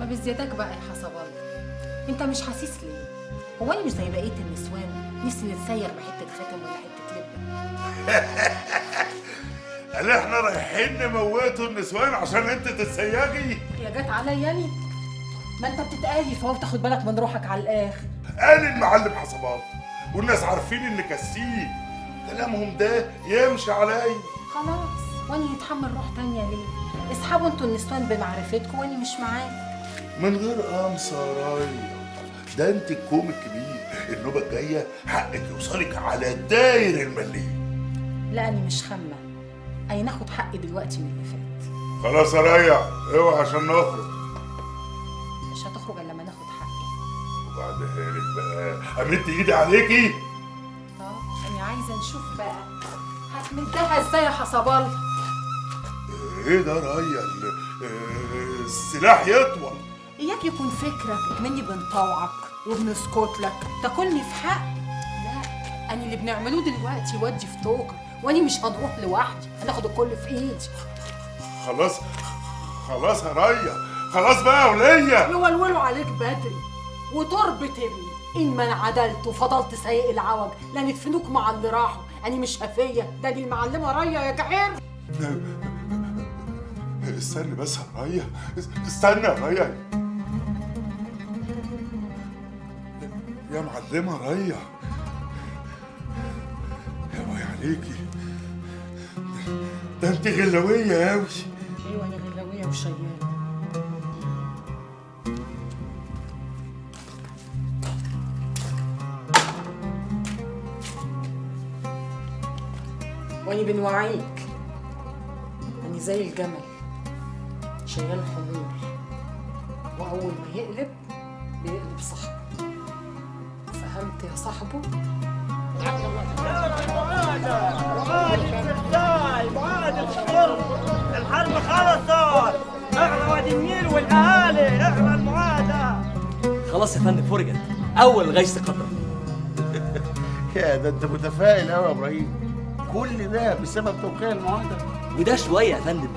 بزيادك بقى يا حسب الله، انت مش حاسس ليه؟ هو انا مش زي بقية النسوان نفسي نتسيغ بحته خاتم ولا حتة لبه؟ قال احنا رايحين نموتوا النسوان عشان انت تتسيغي؟ يا جت عليا يعني؟ ما انت بتتقايف اهو، بتاخد بالك من روحك على الاخر. قال المعلم حسب الله والناس عارفين ان كسيب كلامهم ده يمشي عليا. خلاص، واني يتحمل روح تانية ليه؟ اسحبوا انتوا النسوان بمعرفتكم واني مش معاكم. من غير قمصة رايه، ده انت الكوم الكبير، النوبة الجاية حقك يوصلك على داير المليم. لا انا مش خامة، اي ناخد حقي دلوقتي من اللي فات. خلاص يا ريا، اوعى عشان نخرج. مش هتخرج الا لما ناخد حقي. وبعدها لك بقى امد ايدي عليكي. طب انا عايزه نشوف بقى هتمدها ازاي يا حسب الله. ايه ده ريا؟ السلاح يطول. اياك يكون فكرك مني بنطوعك وبنسكت لك تاكلني في حق. لا، انا اللي بنعملوه دلوقتي ودي في توكر، واني مش هنروح لوحدي، هناخد الكل في ايدي. خلاص خلاص يا ريا، خلاص بقى يا وليه. يولولوا عليك بدري وتربة ابني ان ما انعدلت وفضلت سايق العوج لا ندفنوك مع اللي راحوا. انا مش هفيه، ده دي المعلمة ريا يا جعير. استني بس يا ريا، استني يا ريا. يا معلمة ريا، يا باي عليكي، ده انت غلاوية أوي. ايوه انا غلاوية وشيالة. واني بنوعيك، اني زي الجمل شيال حمول، واول ما يقلب بيقلب صاحبه. فهمت يا صاحبه؟ معاهدة الشرق، الحرب خلصت، اغلى وادي النيل والاهالي، اغلى المعاهدة. خلاص يا فندم فرجت، اول غيث قطرة. يا ده انت متفائل قوي يا ابراهيم، كل ده بسبب توقيع المعاهدة؟ وده شوية يا فندم،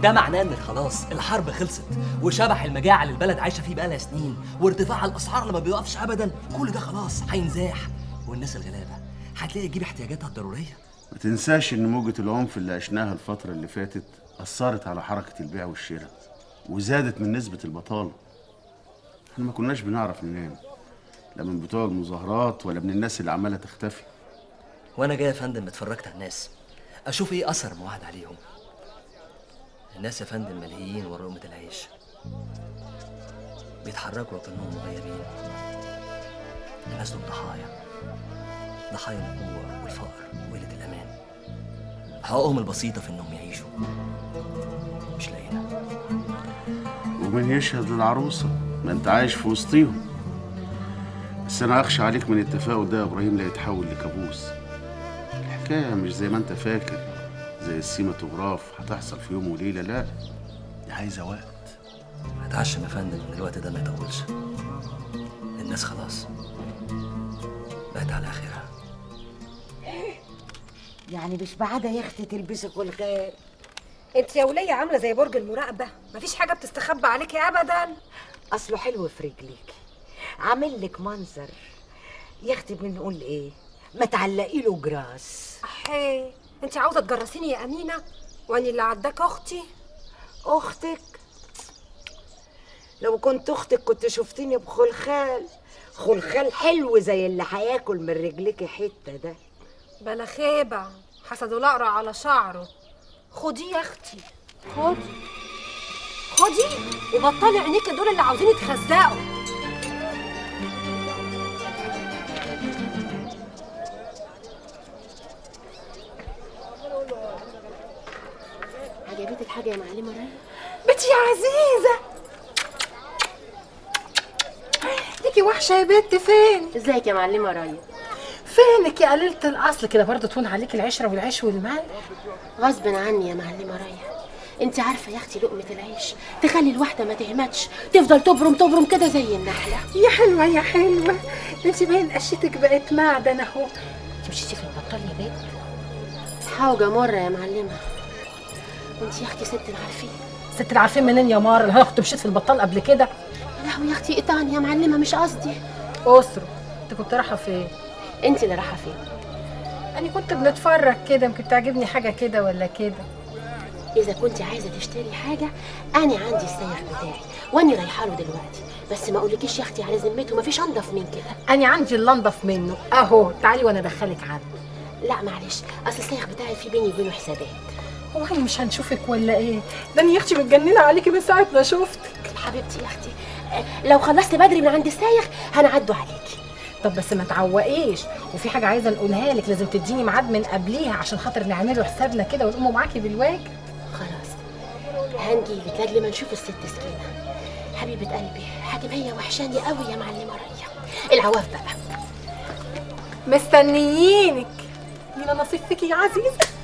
ده معناه ان خلاص الحرب خلصت، وشبح المجاعة اللي البلد عايشه فيه بقالها سنين، وارتفاع الاسعار اللي ما بيوقفش ابدا، كل ده خلاص هينزاح، والناس الغلابة هتلاقي تجيب احتياجاتها الضرورية. ما تنساش ان موجه العنف اللي عشناها الفترة اللي فاتت اثرت على حركة البيع والشراء وزادت من نسبه البطالة. احنا ما كناش بنعرف ننام، لا من بتوع المظاهرات ولا من الناس اللي عماله تختفي. وانا جاي يا فندم اتفرجت على الناس، اشوف ايه اثر المعاهدة عليهم. الناس يا فندم ملهيين ورا لقمة العيش، بيتحركوا وكأنهم مغيبين. الناس دول ضحايا، ضحايا الجوع والفقر وقلة الأمان. حقوقهم البسيطة في إنهم يعيشوا مش لاقيينها. ومين يشهد للعروسة؟ ما أنت عايش في وسطيهم. بس أنا أخشى عليك من التفاؤل ده يا إبراهيم لا يتحول لكابوس. الحكاية مش زي ما أنت فاكر، زي السيماتوغراف هتحصل في يوم وليلة، لا دي عايزه وقت. هتعشم يا فندم ان الوقت ده ما يطولش. الناس خلاص بقت على اخرها. يعني مش بعادة يا اختي تلبسي خلخال. انت يا وليه عامله زي برج المراقبة، مفيش حاجة بتستخبى عليكي ابدا. اصله حلو في رجليكي، عامل لك منظر يا اختي. بنقول ايه، ما تعلقي له جراس. احي، انت عاوزه تجرسيني يا امينه؟ واني اللي عداك اختي. اختك؟ لو كنت اختك كنت شفتيني بخلخال، خلخال حلو زي اللي هياكل من رجليكي حتة ده. بلا خيبه، حسدوا الاقرع على شعره. خدي يا اختي، خدي خدي وبطلي عينيكي دول اللي عاوزين يتخزقوا. عجبتك حاجة يا معلمه ريا؟ بنتي يا عزيزه، ليكي وحشة يا بنت. فين؟ ازيك يا معلمه ريا؟ فينك يا قليله الاصل كده؟ برضه تهون عليك العشرة والعيش والمال. غصب عني يا معلمه ريا، انت عارفه يا اختي لقمة العيش تخلي الواحدة ما تهمتش، تفضل تبرم تبرم كده زي النحلة. يا حلوة يا حلوة، انت باين قشتك بقت معدن اهو. انت مشيتي في البطال يا بنت؟ حاجة مرة يا معلمه. وانت يا اختي ست العارفين. ست العارفين منين يا مار؟ انا كنت مشيت في البطال قبل كده. لهوي يا اختي قطعني يا معلمه، مش قصدي. اسره، انت كنت رايحة فين؟ انت اللي رايحة فين؟ انا كنت بنتفرج كده، يمكن تعجبني حاجة كده ولا كده. اذا كنت عايزه تشتري حاجة انا عندي السايغ بتاعي واني رايحة له دلوقتي، بس ما اقولكيش يا اختي على ذمته مفيش انضف من كده. انا عندي اللي انضف منه اهو، تعالي وانا ادخلك عنده. لا معلش، اصل السايغ بتاعي في بيني وبينه حسابات. هو احنا مش هنشوفك ولا ايه؟ ده انا يا اختي متجننه عليكي من ساعة ما شفتك. حبيبتي يا اختي، لو خلصت بدري من عند السايغ هنعدوا عليكي. طب بس ما تعوقيش، وفي حاجة عايزه نقولها لك، لازم تديني ميعاد من قبليها عشان خاطر نعمله حسابنا كده ونقوموا معاكي بالواجب. خلاص هنجيلك لاجل ما نشوف الست سكينة حبيبه قلبي. حاجة هي وحشاني قوي يا معلمه ريا. العواف بقى مستنيينك. لينا نصيب فيكي يا عزيزه.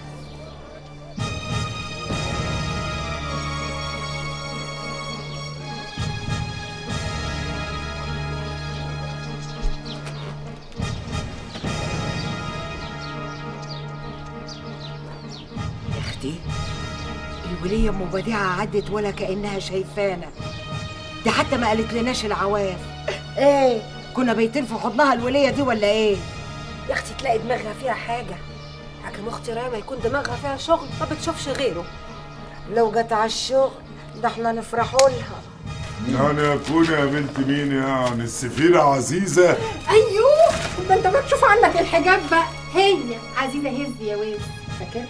الولية ام بديعة عدت ولا كأنها شايفانا، دي حتى ما قالت لناش العواف. ايه كنا بايتين في حضنها الولية دي ولا ايه؟ يا اختي تلاقي دماغها فيها حاجة، حاكم اختي رايا ما يكون دماغها فيها شغل ما بتشوفش غيره. لو جت على الشغل ده احنا نفرحوا لها. يعني اكون يا بنت مين يعني السفيرة عزيزة؟ ايوه ده انت ما تشوف عنك الحجاب بقى. هي عزيزة هز يا واد، فاكرها؟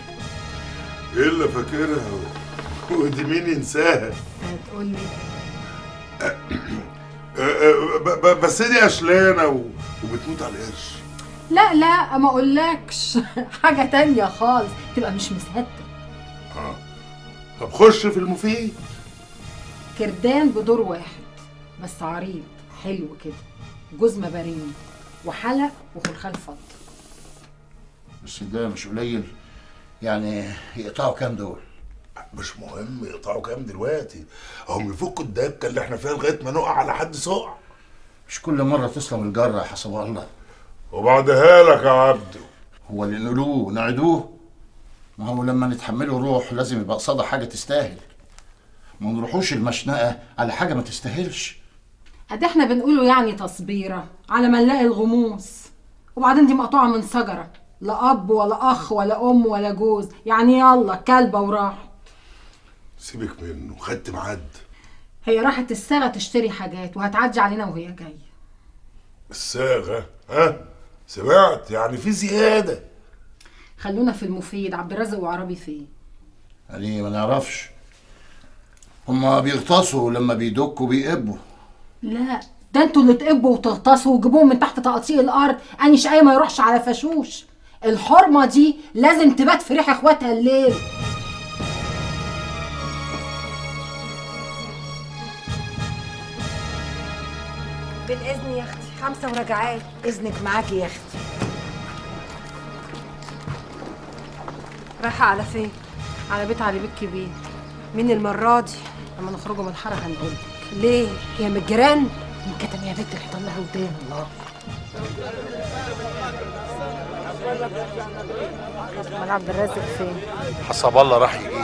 ايه اللي فاكرها؟ ودي مين ينساها؟ هتقولي بس دي قشلانه وبتموت على القرش. لا لا ما اقولكش حاجة تانية خالص، تبقى مش مصدق. طب خش في المفيد. كردان بدور واحد بس عريض حلو كده، جزمه بريم وحلق وخلخال فضة. بس ده مش قليل يعني، يقطعوا كام دول؟ مش مهم يقطعوا كام دلوقتي، هم يفكوا الدبكه اللي احنا فيها لغاية ما نقع على حد سقع. مش كل مرة تسلم الجرة حسب الله. وبعدها لك يا عبده، هو اللي نقولوه نعدوه؟ ما هو لما نتحمله روح لازم يبقى قصادها حاجة تستاهل، ما نروحوش المشنقه على حاجة ما تستاهلش. ادي احنا بنقوله يعني تصبيره على ما نلاقي الغموس، وبعدين دي مقطوعة من شجرة، لا اب ولا اخ ولا ام ولا جوز، يعني يلا كلبه وراحت. سيبك منه، خدت ميعاد. هي راحت الصاغه تشتري حاجات وهتعدي علينا وهي جاية. الصاغه؟ ها؟ سمعت يعني في زيادة. خلونا في المفيد، عبد الرازق وعربي فين؟ يعني ما نعرفش، هما بيغطسوا لما بيدكوا بيقبوا. لا ده انتوا اللي تقبوا وتغطسوا وتجيبوهم من تحت تقاطيع الارض، اني شقايه ما يروحش على فشوش. الحرمة دي لازم تبات في ريح اخواتها الليل. بالاذن يا اختي، 5 وراجعات. اذنك معاكي يا اختي. رايحة على فين؟ على بيت علي بيت كبير. مين المرة دي؟ لما نخرجوا من الحارة هنقول. ليه؟ هي من الجيران؟ من كتم يا بنت الحيطان لها ودان. الله. امال عبد الرازق فين؟ حسب الله راح يجيبه.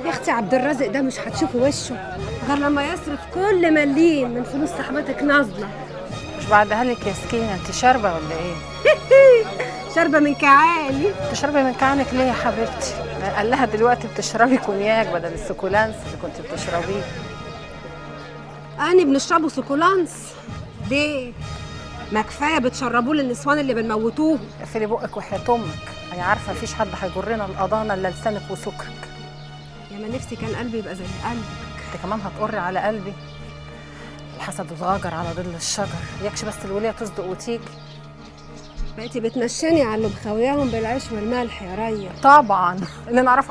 يا اختي عبد الرازق ده مش هتشوفي وشه غير لما يصرف كل مليم من فلوس صاحبتك نازله. مش بعدها لك يا سكينة، انت شاربه ولا ايه؟ شاربه من كعالي. انت شاربه من كعانك ليه يا حبيبتي؟ قال لها دلوقتي بتشربي كونياك بدل السكولانس اللي كنت بتشربيه. أنا بنشربه سكولانس ليه؟ ما كفاية بتشربوه للنسوان اللي بنموتوه. اقفلي بقك وحياة امك، انا عارفه مفيش حد هيجرنا القضانه الا لسانك وسكرك. يا ما نفسي كان قلبي يبقى زي قلبك. انت كمان هتقري على قلبي. الحسد اتغاجر على ظل الشجر، يكش بس الوليه تصدق وتيجي. بقيتي بتنشني على اللي مخاوياهم بالعيش والملح يا ريا. طبعا اللي نعرفه